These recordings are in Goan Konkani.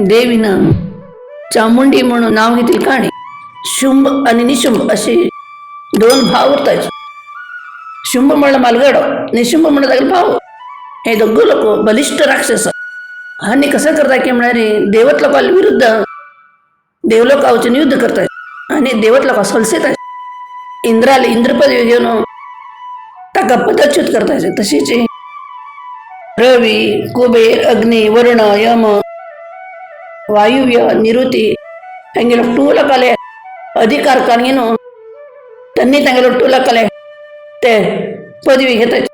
देवीनं चामुंडी म्हणून नाव घेतील काणी शुंभ आणि निशुंभ असे दोन भाव उरतात. शुंभ म्हणलं मालगडो, निशुंभ म्हणलं लागेल भाऊ. हे दोघं लोक बलिष्ठ राक्षस आणि कसं करता की म्हणाले देवत लोकांना विरुद्ध देवलोकावचे युद्ध करतात आणि देवत लोक सलसेत इंद्राला इंद्रपदवी घेऊन ताका पदच्युत करता. तशीच रवी, कुबेर, अग्नी, वरुण, यम, वायुव्य, निरुती तांगेलो टूलकाले अधिकार काडून त्यांनी तांगेलो टूलकाले ते पदवी घेतात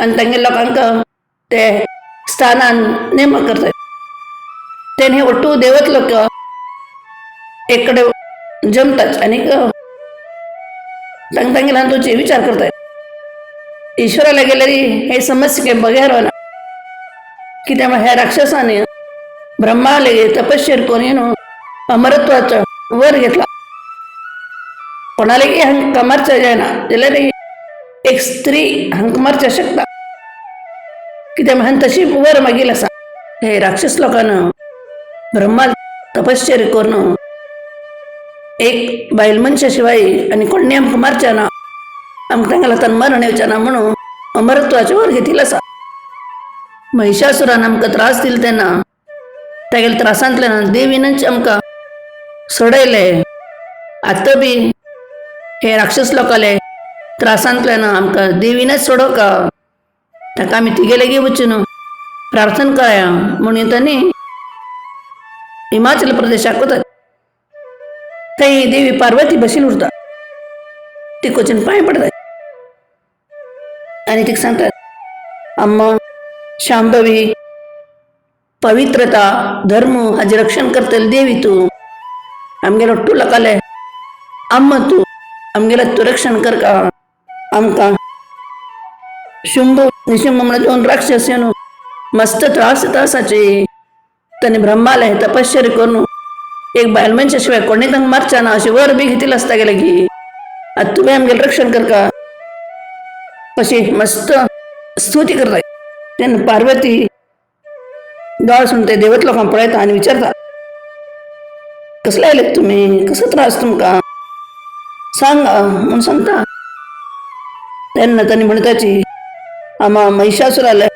आणि तांगे लोकांक ते स्थानान नेमक करतात. तेणे ಒಟ್ಟು देवत लोक एक कडे जमतात आणि तांगेला तुझे विचार करतात. ईश्वराला गेल्यारी हे समस्या काही बघायला ना की त्यामुळे ह्या राक्षसाने ब्रह्माले तपश्चर्या करून येऊन अमरत्वाचा वर घेतला. कोणालाही हंक मारच्या जायना, जाल्यार एक स्त्री हंक मारच्या शकता की त्यामुळे हन तशी वर मागील असा. हे राक्षस लोकांना ब्रह्मा तपश्चर्या करून एक बायल मनशाशिवाय आणि कोणी आमकां मारच्या ना, आमकां तांगेल्या हातान मरण येवचें ना म्हणून अमरत्वाचे वर घेतील आसा. महिषासुरान आमकां त्रास दिले तेन्ना तागेल्या त्रासांतल्यान देवीनच आमकां सोडयले. आतां बी हे राक्षस लोकाले त्रासांतल्यान आमकां देवीनच सोडोवका, ताका आमी तिगे लागीं वचून प्रार्थना करा म्हणून तांणी हिमाचल प्रदेशाक वतात. थंय देवी पार्वती बशील उरता. ती वचून पांय पडतात आणि तिका सांगतात, अम्मा शांभवी, पवित्रता, धर्म हाजें रक्षण करतली देवी तूं, आमगेलो तूं लोकाले अम्मा तूं, आमगेलें तूं रक्षण कर का. आमकां शुंभ निशुंभ म्हणून दोन राक्षस येवन मस्त त्रास त्रासाचे. तांणी ब्रह्माले तपश्चर्या करून एक बायल मनशा शिवाय कोणी तांकां मारच्या ना अशें वर बी घेतिल्लें आसता गेले की आतां तुमी आमगेलें रक्षण करका, अशी मस्त स्तुती करता. तेन्ना पार्वती दोळ सोडून ते देवत लोकांक पळयता आनी विचारता, कसले आयले तुमी, कसो त्रास तुमकां, सांगा म्हणून सांगता. तेन्ना तांणी म्हणटाची, आमा महिषासुराले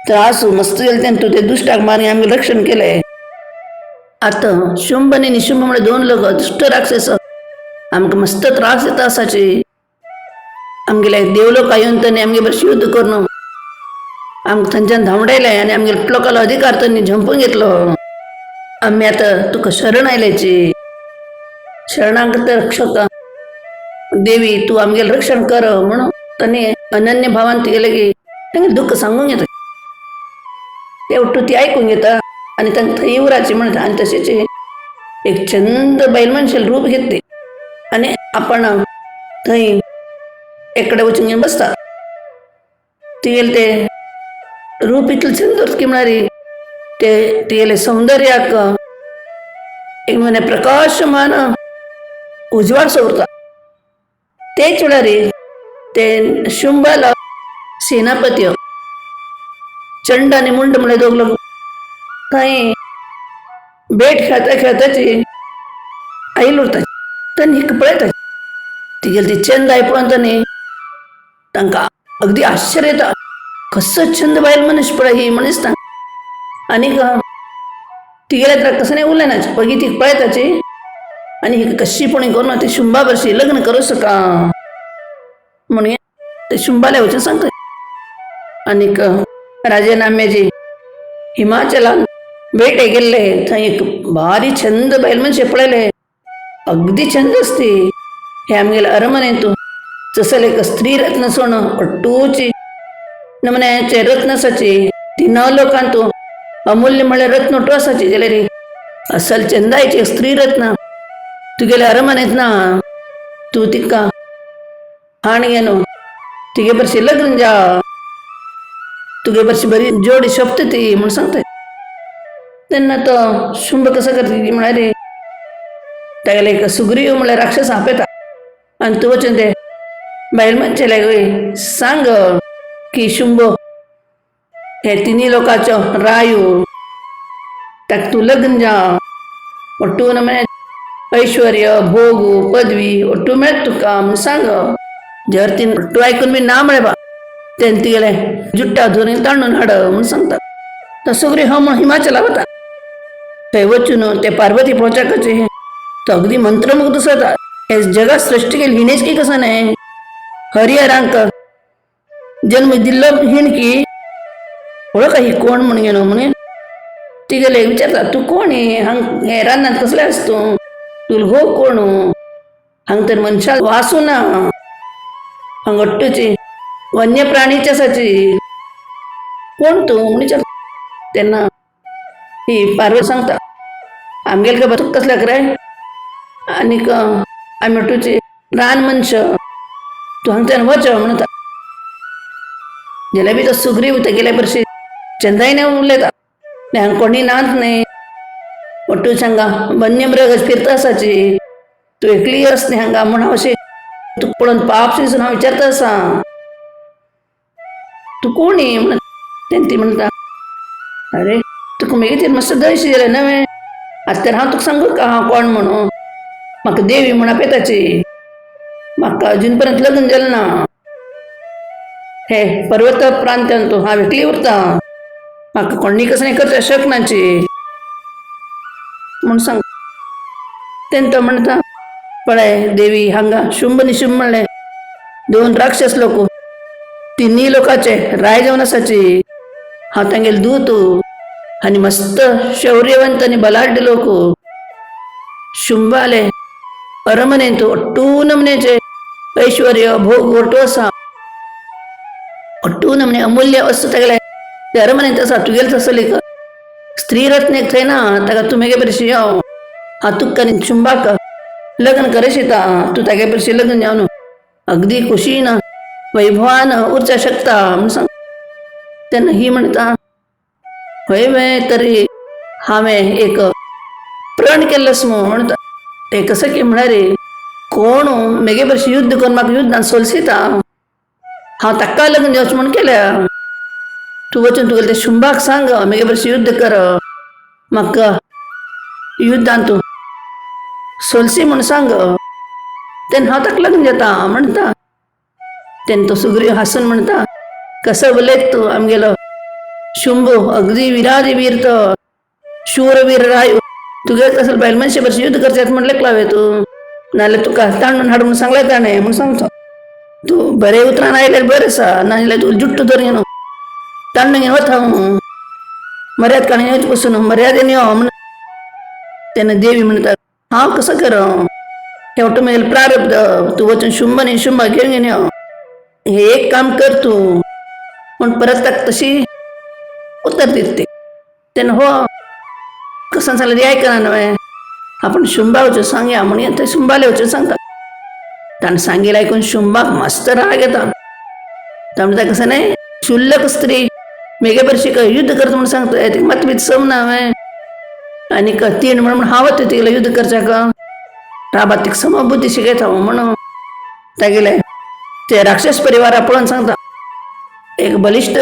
त्रास मस्त जाले तेन्ना तूं ते दुश्टाक मारी आमगेलें रक्षण केलें. आतां शुंभ आनी निशुंभ म्हळ्यार दोन लोक दुश्ट राक्षस आमकां मस्त त्रास दिता आसाची. आमगेले देवलोक येवन तांणी आमगे बरें युद्ध करून आमकां थंयच्यान धांवडायलें आनी आमगेले लोकांलो अधिकार तांणी झंपून घेतलो. आमी आतां तुका शरण आयल्याची, शरणागत रक्षक देवी, तूं आमगेलें रक्षण कर म्हणून तांणी अनन्य भावान तिगेले की तांगेलें दुःख सांगून घेता. ते उठ्ठू ती आयकून घेता आनी तांकां थंय उराची म्हणटा आनी तशेंच एक चंद बायल मनशेल रूप घेतली आनी आपण थंय एकडे वचून घेवन बसता. तिगेलें ते रूप इतलें चंद की म्हळ्यार ते तिगेले सौंदर्याक एक म्हणे प्रकाशमान उजवाड सोडता. तेच वेळार ते शुंभाला सेनापती चंड आनी मुंड म्हळ्यार दोग लोक थंय बेट खेळता खेळताची आयल उरता. तांणी हिका पळयता. तिगेली ती चंद पळोवन तांणी तांकां अगदी आश्चर्य येता. कसो छंद बायल मनीस पळय ही म्हणून दिसता. आनीक तिगेल्या तर कसं नाही उलयना, पगी ती पळयताची आनी हिका कशी पण करून ती शुंभा बरशी लग्न करूं सका म्हणून ते शुंभाला वचून सांगता. आनीक राजेनाम्याची हिमाचलान भेटे गेल्ले, थंय एक भारी छंद बायल मनशे पळयले, अगदी छंद असती. हे आमगेले अरमनेंतू जसले एक स्त्री रत्न सोण ಒಟ್ಟೂಚಿ नमन्याचे रत्न आसाची, ती न लोकांतू अमूल्य म्हळ्यार रत्न ಒಟ್ಟು आसाची, जाल्यार असल चंदायची स्त्री रत्न तुगेले अरमनेत ना, तूं तिका हाण घेवन तिगे बरशी लग्न जा, तुगे बरशी बरी जोडी सोबता ती म्हणून सांगता. तेन्ना तो शुंभ कसो करता की म्हळ्यार तागेले एक सुग्रीव म्हळ्यार राक्षस आपयता आनी तूं वचून ते बायल मनशेले सांग की शुंभ हे तिन्ही लोकांचो रायू. ताका तूं लग्न जा, ಒಟ್ಟು ನಮನೆ ऐश्वर्य भोग पदवी ಒಟ್ಟು मेळत तुका म्हूण सांग. जर ती ಒಟ್ಟು आयकून बी ना म्हळें बा, तेन्ना तिगेलें जुट्टा धरून तांडून हाड म्हूण सांगता. तो सुग्रीव हो म्हूण हिमाचला वता. थंय वचून ते पार्वती पळोवच्याकच तो अगदी मंत्रमुग्ध जाता. हे जगात सृष्टी केली हिणेच की कसं नाही, हरिहरांक जन्म दिल्लो हिण की वळख ही कोण म्हूण घेवन म्हणून तिगेले विचारता, तूं कोण हे, हांग हे रानांत कसले आस तूं, तुल हो कोण, हांग तर मनशा वासू ना, हांग अट्टूची वन्य प्राणीची आसाची, कोण तूं म्हूण विचारता. तेन्ना ही पार्वती सांगता, आमगेले खबर तुका कसल्याक रे, आनीक आमी अट्टूची रान मनश, तूं हांगच्यान वच म्हणटा. जाल्यार बी तो सुग्रीव तेगेले भरशी चंदायने उलयता, हांगा कोणी नाच न्ही, ಒಟ್ಟು हांगा वन्यमृग फिरता आसाची, तूं एकली आस न्ही हांगा, म्हूण हांव अशें तुका पळोवन पाप दिसून हांव विचारता आसा, तूं कोण म्हणून. तेन्ना ती म्हणटा, अरे तुका मागीर मातसो दयशी जालें नवें, आतां तर हांव तुका सांगू का हांव कोण म्हणून, म्हाका देवी म्हूण आपयताची, म्हाका अजून पर्यंत लग्न जालें ना, हे पर्वत प्रांतांत तूं हांव एकली उरता, म्हाका कोणी कसलें करचें शकनाची म्हूण सांग. तेन्ना तो म्हणटा, पळय देवी, हांगा शुंभ निशुंभ म्हणलें दोन राक्षस लोक तिन्ही लोकांचे राय जावन आसाची, हांव तांगेले दूत आनी मस्त शौर्यवंत आनी बलाढ्य लोक. शुंभाले अरमनेंत ಒಟ್ಟೂ नमनेचे ऐश्वर्य भोग ಒಟ್ಟು आसा, ಒಟ್ಟು नमने अमूल्य वस्तू तागेले ते अरमनेंत आसा. तुगेले तसली स्त्री रत्न एक थंय ना, ताका तूं मेगे परशी यो, हांव तुका आनी शुंभाक लग्न करशिता, तूं तागे परशी लग्न जावन अगदी खुशीन वैभवान उरच्या शकता म्हूण सांग. तेन्ना ही म्हणटा, हय वे, तरी हांवें एक प्रण केल्लो म्हूण, तें कसं की म्हळ्यार कोण मेगे परशी युद्ध करून म्हाका युद्धान सोलसिता, हांव ताका लग्न जावचें म्हूण केल्या. तूं वचून तुगेले ते शुंभाक सांग मेगे परशी युद्ध कर, म्हाका युद्धान तूं सोलसी म्हूण सांग, तेन्ना हांव ताका लग्न जाता म्हणटा. तेन्ना तो सुग्रीव हांसून म्हणटा, कसो उलयत तूं, आमगेलो शुंभ अगदी विरादी वीर, तो शूरवीर राय, तुगे तसं बायल मनशे भरशी युद्ध करचें म्हणलें लावे तूं, नाल्यार तुका तांडून हाड म्हूण सांगलें ताणें म्हूण सांगचो. तूं बरें उतरान आयल्यार बरें आसा, नाजाल्यार तूं जुट्टो धरून घेवन तांडून घेवन वता हांव, मर्याद काडून येवचे पसून मर्यादेन यो म्हण. तेन्ना देवी म्हणटा, हांव कसो करं, हें म्हगेलें प्रारब्ध, तूं वचून शुंभ न्ही शुंभ घेवन घेवन यो, हें एक काम कर तूं म्हूण परत ताका तशी उत्तर दिता ती. तेन्ना हो कसं सांगलें ती आयकना न्हय, आपण शुंभा वचून सांगया म्हणून ते शुंभाले वचून सांगता. ताणें सांगिल्लें आयकून शुंभाक मस्त राग येता. तो म्हणटा, कसं न्हय क्षुल्लक स्त्री मेगे भरशी युद्ध करता म्हूण सांगता, तिका मात बीत सम ना हांवें, आनी तीण म्हण हांव वता तिगेलें युद्ध करच्याक, राबात तिका समबुद्धी शिकयता म्हणून तागेले ते राक्षस परिवारा पळोवन सांगता. एक बलिश्ट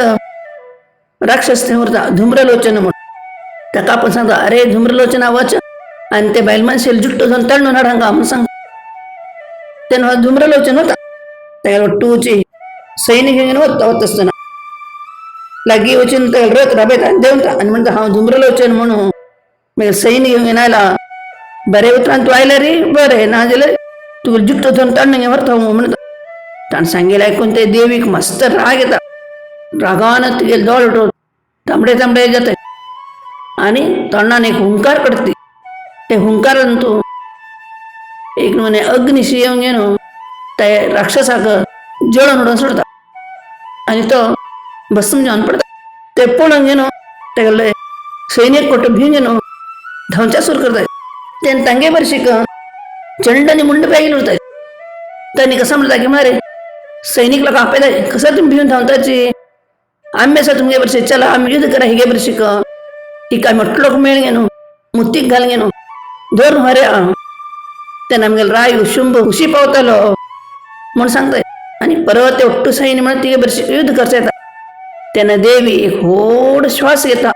राक्षस थंय उरता धूम्रलोचन म्हूण, ताका आपण सांगता, अरे धूम्रलोचना वच आनी ते बायल मनशेल जुट्टो जावन तांडून हाड हांगा म्हूण सांगता. तेन्ना धूम्रलोचन वता, तागेलो टूची सैनिक घेवन वता. वता आसतना लागीं वचून तागेलो रथ राबयता आनी देंवता आनी म्हणटा, हांव धूम्रलोचन म्हणून मागीर सैनिक घेवन आयला, बरें उतरान तूं आयल्यार रे बरें, नाजाल्यार तुका जुट्टो जावन तांडून घेवन व्हरता म्हणटा. ताणें सांगिल्लें आयकून ते देवीक मस्त राग येता. रागान तिगेले दोळे तांबडे तांबडे जाता आनी तोंडान एक हुंकार काडटा. ते हुंकारान तूं एक नमुने अग्निशी येवन घेवन ते राक्षसाक जळोवन उडोवन सोडता आनी तो भस्म जावन पडटा. ते पळोवन घेवन तेगेले सैनीक कोट भिवन घेवन धांवच्या सुरू करतात. तेन्ना तांगे भरशीक चंड आनी मुंड पेगील उरतात. तांणी कसं म्हणटा की मारे सैनीक लोक आपयताय, कसं तुमी भिवन धांवताची, आमी आसा तुमगे भरशी, चला आमी युद्ध करा हिगे भरशीक, हिका आमी मेळ घेवन मुतीक घाल घेवन धरून व्हरया, तेन्ना आमगेलो राय शुंभ खुशी पावतलो म्हूण सांगताय. आनी परत ते ಒಟ್ಟು सैन्य म्हणून तिगे भरशीक युद्ध करचें येता. तेन्ना देवी एक व्हड श्वास घेता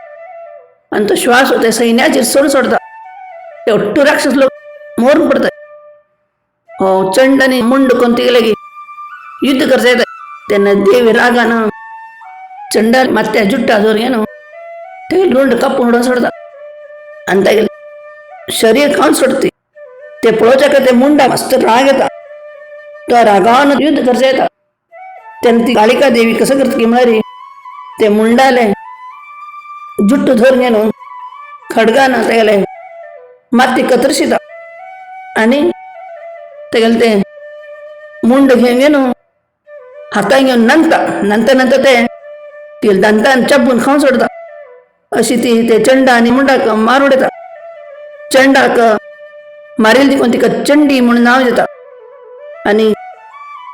आणि तो श्वास होते सैन्याचेर सोड सोडता. ते ఒట్టు राक्षस लोक मोरून पडतात. हो चंड आणि मुंड कोणते गेले की युद्ध करता येतात. त्यांना देवी रागानं चंडाल मात्या जुट्टा जोर घेणं ते लोंड कापून उडून सोडतात आणि ते शरीर खाऊन सोडते. ते पळोवच्या ते मुंडा मस्त राग येतात. तो रागानं युद्ध करता येतात. त्यांना ती कालिका देवी कसं करते की म्हणारी ते मुंडाले जुट्ट धरून घेणं खडगानं त्याला माती कतरशिता आणि ते ते मुंड घेऊन घेणं हाता घेऊन नंतर नंतर नंतर ते ती दंतान चपून खाऊन सोडतात. अशी ती ते चंडा आणि मुंडाक मारून येतात. चंडाक मारेल ती कोणती का चंडी म्हणून नाव देतात. आणि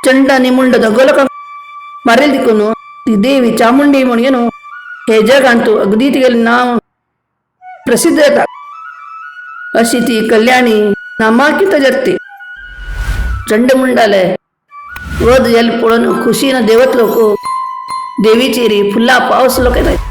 चंड आणि मुंड दोघं लोकांक मारेल तिकून ती देवी चामुंडी म्हणून घेऊन हे जगांतू अगदी तिगेलें नाव प्रसिद्ध येतात. अशी ती कल्याणी नामांकित जाते. चंडमुंडाले वध जालें पळोवन खुशीन देवत लोक देवीची री फुलां पावस लोक येतात.